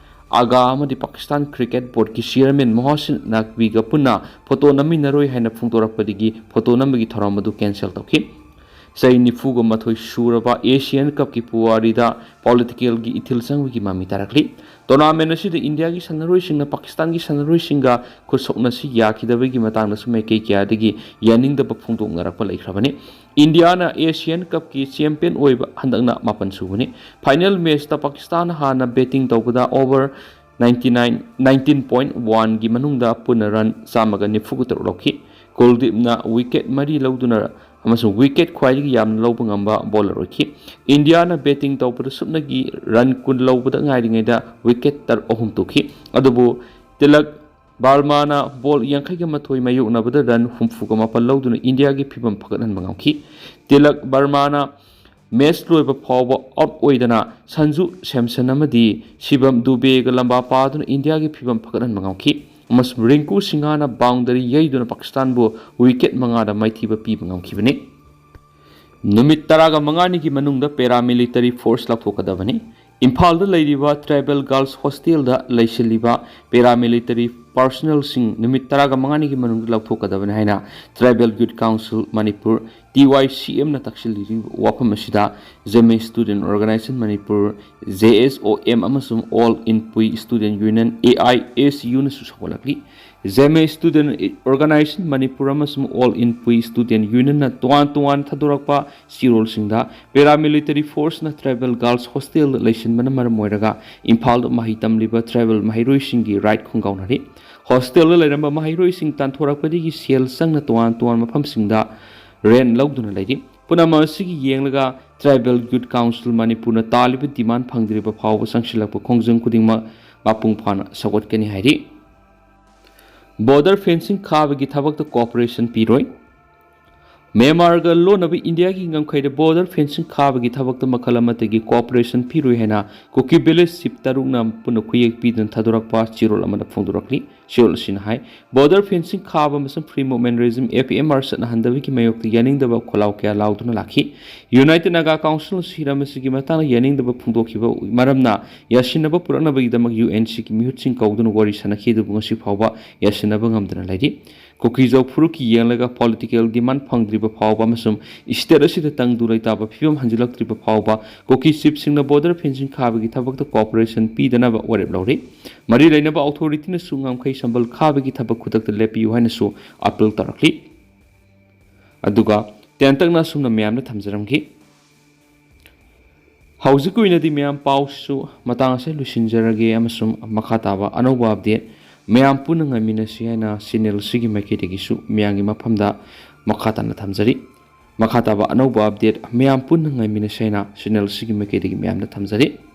ꯑꯒꯥ ꯑꯃꯗꯤ ꯄꯥꯀꯤꯁꯇꯥꯟ ꯀ꯭ꯔꯤꯀꯦꯠ ꯕꯣꯔꯗꯀꯤ ꯆꯤꯌꯔꯃꯦꯟ ꯃꯣꯍꯁꯤꯟ ꯅꯛꯕꯤꯒ ꯄꯨꯟꯅ ꯐꯣꯇꯣ ꯅꯝꯃꯤꯟꯅꯔꯣꯏ ꯍꯥꯏꯅ ꯐꯣꯡꯗꯣꯔꯛꯄꯗꯒꯤ ꯐꯣꯇꯣ ꯅꯝꯕꯒꯤ ꯊꯧꯔꯝ ꯑꯗꯨ ꯀꯦꯟꯁꯦꯜ ꯇꯧꯈꯤ꯫ ꯆꯍꯤ ꯅꯤꯐꯨꯒ ꯃꯥꯊꯣꯏ ꯁꯨꯔꯕ ꯑꯦꯁꯤꯌꯟ ꯀꯞꯀꯤ ꯄꯨꯋꯥꯔꯤꯗ ꯄꯣꯂꯤꯇꯤꯀꯦꯜꯒꯤ ꯏꯊꯤꯜ ꯆꯪꯕꯒꯤ ꯃꯃꯤ ꯇꯥꯔꯛꯂꯤ꯫ ꯇꯣꯔꯅꯥꯃꯦꯟ ꯑꯁꯤꯗ ꯏꯟꯗꯤꯌꯥꯒꯤ ꯁꯥꯟꯅꯔꯣꯏꯁꯤꯡꯅ ꯄꯥꯀꯤꯁꯇꯥꯟꯒꯤ ꯁꯥꯟꯅꯔꯣꯏꯁꯤꯡꯒ ꯈꯨꯠꯁꯣꯛꯅꯁꯤ ꯌꯥꯈꯤꯗꯕꯒꯤ ꯃꯇꯥꯡꯗꯁꯨ ꯃꯥꯏꯀꯩ ꯀꯌꯥꯗꯒꯤ ꯌꯥꯅꯤꯡꯗꯕ ꯐꯣꯡꯗꯣꯛꯅꯔꯛꯄ ꯂꯩꯈ꯭ꯔꯕꯅꯤ꯫ ꯏꯟꯗꯤꯌꯥꯅ ꯑꯦꯁꯤꯌꯟ ꯀꯞꯀꯤ ꯆꯦꯝꯄꯤꯌꯟ ꯑꯣꯏꯕ ꯍꯟꯗꯛꯅ ꯃꯥꯄꯟ ꯁꯨꯕꯅꯤ꯫ ꯐꯥꯏꯅꯦꯜ ꯃꯦꯆꯇ ꯄꯥꯀꯤꯁꯇꯥꯟ ꯍꯥꯟꯅ ꯕꯦꯇꯤꯡ ꯇꯧꯕꯗ over ninety nine, nineteen point ꯋꯥꯟꯒꯤ ꯃꯅꯨꯡꯗ ꯄꯨꯟꯅ ꯔꯟ ꯆꯥꯝꯃꯒ ꯅꯤꯐꯨꯒ ꯇꯔꯨꯛ ꯂꯧꯈꯤ꯫ ꯀꯨꯜꯗꯤꯞꯅ ꯋꯤꯀꯦꯠ ꯃꯔꯤ ꯂꯧꯗꯨꯅ ꯑꯃꯁꯨꯡ ꯋꯤꯀꯦꯠ ꯈ꯭ꯋꯥꯏꯗꯒꯤ ꯌꯥꯝꯅ ꯂꯧꯕ ꯉꯝꯕ ꯕꯣꯂꯔ ꯑꯣꯏꯈꯤ꯫ ꯏꯟꯗꯤꯌꯥꯅ ꯕꯦꯇꯤꯡ ꯇꯧꯕꯗ ꯁꯨꯞꯅꯒꯤ ꯔꯟ ꯀꯨꯟ ꯂꯧꯕꯗ ꯉꯥꯏꯔꯤꯉꯩꯗ ꯋꯤꯀꯦꯠ ꯇꯔꯨꯛ ꯑꯍꯨꯝ ꯇꯨꯈꯤ꯫ ꯑꯗꯨꯕꯨ ꯇꯤꯂꯛ ꯕꯔꯃꯥꯅ ꯕꯣꯜ ꯌꯥꯡꯈꯩꯒ ꯃꯥꯊꯣꯏ ꯃꯥꯌꯣꯛꯅꯕꯗ ꯔꯟ ꯍꯨꯝꯐꯨꯒ ꯃꯥꯄꯜ ꯂꯧꯗꯨꯅ ꯏꯟꯗꯤꯌꯥꯒꯤ ꯐꯤꯕꯝ ꯐꯒꯠꯍꯟꯕ ꯉꯝꯈꯤ꯫ ꯇꯤꯂꯛ ꯕꯔꯃꯥꯅ ꯃꯦꯆ ꯂꯣꯏꯕ ꯐꯥꯎꯕ ꯑꯥꯎꯠ ꯑꯣꯏꯗꯅ ꯁꯟꯖꯨ ꯁꯦꯝꯁꯟ ꯑꯃꯗꯤ ꯁꯤꯕꯝ ꯗꯨꯕꯦꯒ ꯂꯝꯕꯥ ꯄꯥꯗꯨꯅ ꯏꯟꯗꯤꯌꯥꯒꯤ ꯐꯤꯕꯝ ꯐꯒꯠꯍꯟꯕ ꯉꯝꯈꯤ꯫ ꯑꯃꯁꯨꯡ ꯔꯤꯡꯀꯨ ꯁꯤꯡꯍꯥꯅ ꯕꯥꯎꯟꯗꯔꯤ ꯌꯩꯗꯨꯅ ꯄꯥꯀꯤꯁꯇꯥꯟꯕꯨ ꯋꯤꯀꯦꯠ ꯃꯉꯥꯗ ꯃꯥꯏꯊꯤꯕ ꯄꯤꯕ ꯉꯝꯈꯤꯕꯅꯤ꯫ ꯅꯨꯃꯤꯠ ꯇꯔꯥꯒ ꯃꯉꯥꯅꯤꯒꯤ ꯃꯅꯨꯡꯗ ꯄꯦꯔꯥꯃꯤꯂꯤꯇꯔꯤ ꯐꯣꯔꯁ ꯂꯧꯊꯣꯛꯀꯗꯕꯅꯤ꯫ ꯏꯝꯐꯥꯜꯗ ꯂꯩꯔꯤꯕ ꯇ꯭ꯔꯥꯏꯕꯦꯜ ꯒꯥꯔꯜꯁ ꯍꯣꯁꯇꯦꯜꯗ ꯂꯩꯁꯤꯜꯂꯤꯕ ꯄꯦꯔꯥꯃꯤꯂꯤꯇꯔꯤ ꯄꯥꯔꯁꯣꯅꯦꯜꯁꯤꯡ ꯅꯨꯃꯤꯠ ꯇꯔꯥꯒ ꯃꯉꯥꯅꯤꯒꯤ ꯃꯅꯨꯡꯗ ꯂꯧꯊꯣꯛꯀꯗꯕꯅꯤ ꯍꯥꯏꯅ tribal youth council Manipur, T Y C ꯑꯦꯝꯅ ꯇꯛꯁꯤꯜꯂꯤꯕ ꯋꯥꯐꯝ ꯑꯁꯤꯗ Zeme student organisation Manipur, J S O M ꯑꯃꯁꯨꯡ all Inpui student union, A I S ꯌꯨꯅꯁꯨ ꯁꯧꯒꯠꯂꯛꯂꯤ꯫ ꯖꯦꯃꯦ ꯁ꯭ꯇꯨꯗꯦꯟꯠ ꯑꯣꯔꯒꯅꯥꯏꯖꯦꯁꯟ ꯃꯅꯤꯄꯨꯔ ꯑꯃꯁꯨꯡ ꯑꯣꯜ ꯏꯟꯄꯨꯏ ꯁ꯭ꯇꯨꯗꯦꯟꯠ ꯌꯨꯅꯤꯌꯟꯅ ꯇꯣꯉꯥꯟ ꯇꯣꯉꯥꯟꯅ ꯊꯥꯗꯣꯔꯛꯄ ꯆꯦꯔꯣꯜꯁꯤꯡꯗ ꯄꯦꯔꯥꯃꯤꯂꯤꯇꯔꯤ ꯐꯣꯔꯁꯅ ꯇ꯭ꯔꯥꯏꯕꯦꯜ ꯒꯥꯔꯜꯁ ꯍꯣꯁꯇꯦꯜꯗ ꯂꯩꯁꯤꯟꯕꯅ ꯃꯔꯝ ꯑꯣꯏꯔꯒ ꯏꯝꯐꯥꯜꯗ ꯃꯍꯩ ꯇꯝꯂꯤꯕ ꯇ꯭ꯔꯥꯏꯕꯦꯜ ꯃꯍꯩꯔꯣꯏꯁꯤꯡꯒꯤ ꯔꯥꯏꯠ ꯈꯣꯡꯒꯥꯎꯅꯔꯤ꯫ ꯍꯣꯁꯇꯦꯜꯗ ꯂꯩꯔꯝꯕ ꯃꯍꯩꯔꯣꯏꯁꯤꯡ ꯇꯥꯟꯊꯣꯔꯛꯄꯗꯒꯤ ꯁꯦꯜ ꯆꯪꯅ ꯇꯣꯉꯥꯟ ꯇꯣꯉꯥꯟꯕ ꯃꯐꯝꯁꯤꯡꯗ ꯔꯦꯟ ꯂꯧꯗꯨꯅ ꯂꯩꯔꯤ꯫ ꯄꯨꯝꯅꯃꯛ ꯑꯁꯤꯒꯤ ꯌꯦꯡꯂꯒ ꯇ꯭ꯔꯥꯏꯕꯦꯜ ꯌꯨꯠ ꯀꯥꯎꯟꯁꯤꯜ ꯃꯅꯤꯄꯨꯔꯅ ꯇꯥꯜꯂꯤꯕ ꯗꯤꯃꯥꯟ ꯐꯪꯗ꯭ꯔꯤꯕ ꯐꯥꯎꯕ ꯆꯪꯁꯤꯜꯂꯛꯄ ꯈꯣꯡꯖꯪ ꯈꯨꯗꯤꯡꯃꯛ ꯃꯄꯨꯡ ꯐꯥꯅ ꯁꯧꯒꯠꯀꯅꯤ ꯍꯥꯏꯔꯤ꯫ ꯕꯣꯔꯗꯔ ꯐꯦꯟꯁꯤꯡ ꯈꯥꯕꯒꯤ ꯊꯕꯛꯇ ꯀꯣꯑꯣꯄꯔꯦꯁꯟ ꯄꯤꯔꯣꯏ꯫ ꯃ꯭ꯌꯥꯟꯃꯥꯔꯒ ꯂꯣꯟꯅꯕ ꯏꯟꯗꯤꯌꯥꯒꯤ ꯉꯝꯈꯩꯗ ꯕꯣꯔꯗꯔ ꯐꯦꯟꯁꯤꯡ ꯈꯥꯕꯒꯤ ꯊꯕꯛꯇ ꯃꯈꯜ ꯑꯃꯠꯇꯒꯤ ꯀꯣꯑꯣꯄꯔꯦꯁꯟ ꯄꯤꯔꯣꯏ ꯍꯥꯏꯅ ꯀꯨꯀꯤ ꯚꯤꯂꯦꯖ ꯆꯤꯐ ꯇꯔꯨꯛꯅ ꯄꯨꯟꯅ ꯈꯨꯌꯦꯛ ꯄꯤꯗꯨꯅ ꯊꯥꯗꯣꯔꯛꯄ ꯆꯦꯔꯣꯜ ꯑꯃꯗ ꯐꯣꯡꯗꯣꯔꯛꯂꯤ꯫ ꯆꯦꯔꯣꯜ ꯑꯁꯤꯅ ꯍꯥꯏ, ꯕꯣꯔꯗꯔ ꯐꯦꯟꯁꯤꯡ ꯈꯥꯕ ꯑꯃꯁꯨꯡ free movement regime, F M R, ꯆꯠꯅꯍꯟꯗꯕꯒꯤ ꯃꯥꯌꯣꯛꯇ ꯌꯥꯅꯤꯡꯗꯕ ꯈꯣꯜꯂꯥꯎ ꯀꯌꯥ ꯂꯥꯎꯗꯨꯅ ꯂꯥꯛꯈꯤ꯫ ꯌꯨꯅꯥꯏꯇꯦꯗ ꯅꯥꯒꯥ ꯀꯥꯎꯟꯁꯤꯜꯅꯁꯨ ꯍꯤꯔꯝ ꯑꯁꯤꯒꯤ ꯃꯇꯥꯡꯗ ꯌꯥꯅꯤꯡꯗꯕ ꯐꯣꯡꯗꯣꯛꯈꯤꯕ ꯃꯔꯝꯅ ꯌꯥꯁꯤꯟꯅꯕ ꯄꯨꯔꯛꯅꯕꯒꯤꯗꯃꯛ ꯌꯨ ꯑꯦꯟ ꯁꯤꯒꯤ ꯃꯤꯍꯨꯠꯁꯤꯡ ꯀꯧꯗꯨꯅ ꯋꯥꯔꯤ ꯁꯥꯅꯈꯤ, ꯑꯗꯨꯕꯨ ꯉꯁꯤ ꯐꯥꯎꯕ ꯌꯥꯁꯤꯟꯅꯕ ꯉꯝꯗꯅ ꯂꯩꯔꯤ꯫ ꯀꯨꯀꯤꯖꯧ ꯐꯨꯔꯨꯞꯀꯤ ꯌꯦꯡꯂꯒ ꯄꯣꯂꯤꯇꯤꯀꯦꯜ ꯗꯤꯃꯥꯟ ꯐꯪꯗ꯭ꯔꯤꯕ ꯐꯥꯎꯕ ꯑꯃꯁꯨꯡ ꯁ꯭ꯇꯦꯠ ꯑꯁꯤꯗ ꯇꯪꯗꯨ ꯂꯩꯇꯥꯕ ꯐꯤꯕꯝ ꯍꯟꯖꯤꯜꯂꯛꯇ꯭ꯔꯤꯕ ꯐꯥꯎꯕ ꯀꯨꯀꯤ ꯆꯤꯐꯁꯤꯡꯅ ꯕꯣꯔꯗꯔ ꯐꯦꯟꯁꯤꯡ ꯈꯥꯕꯒꯤ ꯊꯕꯛꯇ ꯀꯣꯑꯣꯄꯔꯦꯁꯟ ꯄꯤꯗꯅꯕ ꯋꯥꯔꯦꯞ ꯂꯧꯔꯤ꯫ ꯃꯔꯤ ꯂꯩꯅꯕ ꯑꯣꯊꯣꯔꯤꯇꯤꯅꯁꯨ ꯉꯝꯈꯩ ꯁꯝꯕꯜ ꯈꯥꯕꯒꯤ ꯊꯕꯛ ꯈꯨꯗꯛꯇ ꯂꯦꯞꯄꯤꯌꯨ ꯍꯥꯏꯅꯁꯨ ꯑꯥꯄꯤꯜ ꯇꯧꯔꯛꯂꯤ꯫ ꯑꯗꯨꯒ ꯇꯦꯟꯇꯛꯅ ꯑꯁꯨꯝꯅ ꯃꯌꯥꯝꯗ ꯊꯝꯖꯔꯝꯈꯤ꯫ ꯍꯧꯖꯤꯛꯀꯤ ꯑꯣꯏꯅꯗꯤ ꯃꯌꯥꯝ ꯄꯥꯎꯁꯨ ꯃꯇꯥꯡ ꯑꯁꯤꯗ ꯂꯣꯏꯁꯤꯟꯖꯔꯒꯦ ꯑꯃꯁꯨꯡ ꯃꯈꯥ ꯇꯥꯕ ꯑꯅꯧꯕ ꯑꯞꯗꯦꯠ ꯃꯌꯥꯝ ꯄꯨꯟꯅ ꯉꯥꯏꯃꯤꯟꯅꯁꯤ ꯍꯥꯏꯅ ꯆꯦꯅꯦꯜ ꯑꯁꯤꯒꯤ ꯃꯥꯏꯀꯩꯗꯒꯤꯁꯨ ꯃꯌꯥꯝꯒꯤ ꯃꯐꯝꯗ ꯃꯈꯥ ꯇꯥꯅ ꯊꯝꯖꯔꯤ꯫ ꯃꯈꯥ ꯇꯥꯕ ꯑꯅꯧꯕ update ꯃꯌꯥꯝ ꯄꯨꯟꯅ ꯉꯥꯏꯃꯤꯟꯅꯁꯦ ꯍꯥꯏꯅ channel ꯑꯁꯤꯒꯤ ꯃꯥꯏꯀꯩꯗꯒꯤ ꯃꯌꯥꯝꯗ ꯊꯝꯖꯔꯤ꯫